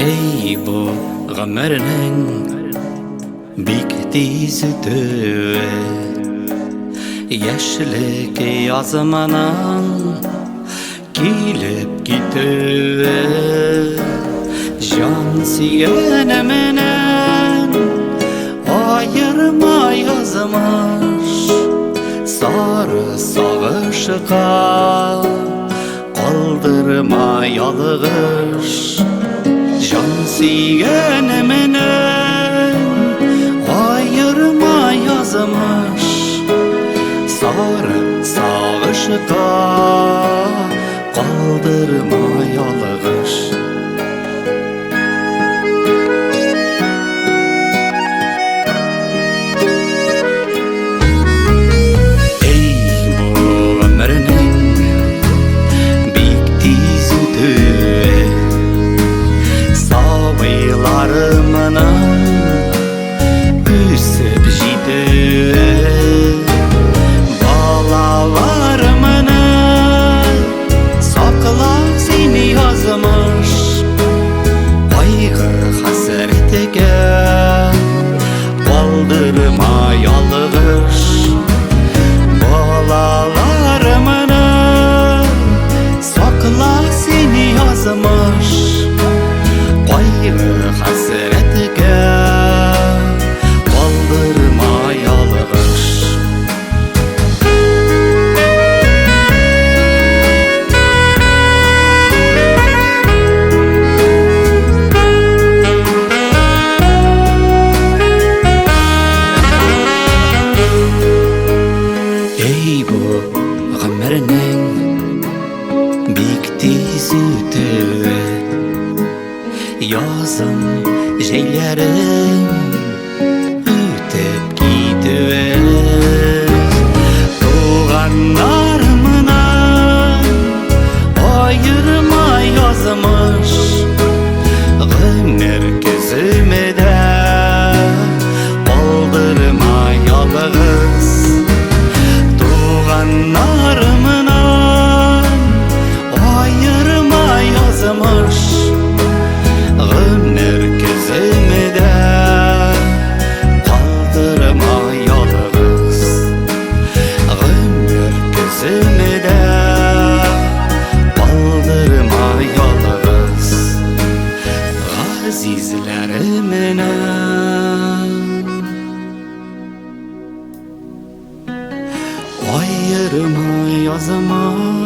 Эй, бу гомернең бик тиз үтүе, яшьлек язманың килеп китүе, җан сөйгәнемнән аерма язмыш, сары сагышка калдырма ялгыш. Җан сөйгәнемнән аерма язмыш, сары сагышка калдырма ялгыш. Эй, бу гомернең бик тиз үтүе, сабыйларымның үсеп җитүе, балаларымны сакла син язмыш, кайгы хәсрәткә калдырма ялгыш. Балаларымны сакла син язмыш, кайгы хәсрәткә калдырма ялгыш. Эй, бу гомернең бик тиз үтүе, язым, җәйләрем үтеп китүе, туганнарымнан аерма язмыш, гомер көземдә калдырма ялгыз. Туганнарымнан аерма язмыш, гомер көземдә калдырма ялгыз. Гомер көземдә калдырма ялгыз. Газизләремнән аерма язмыш.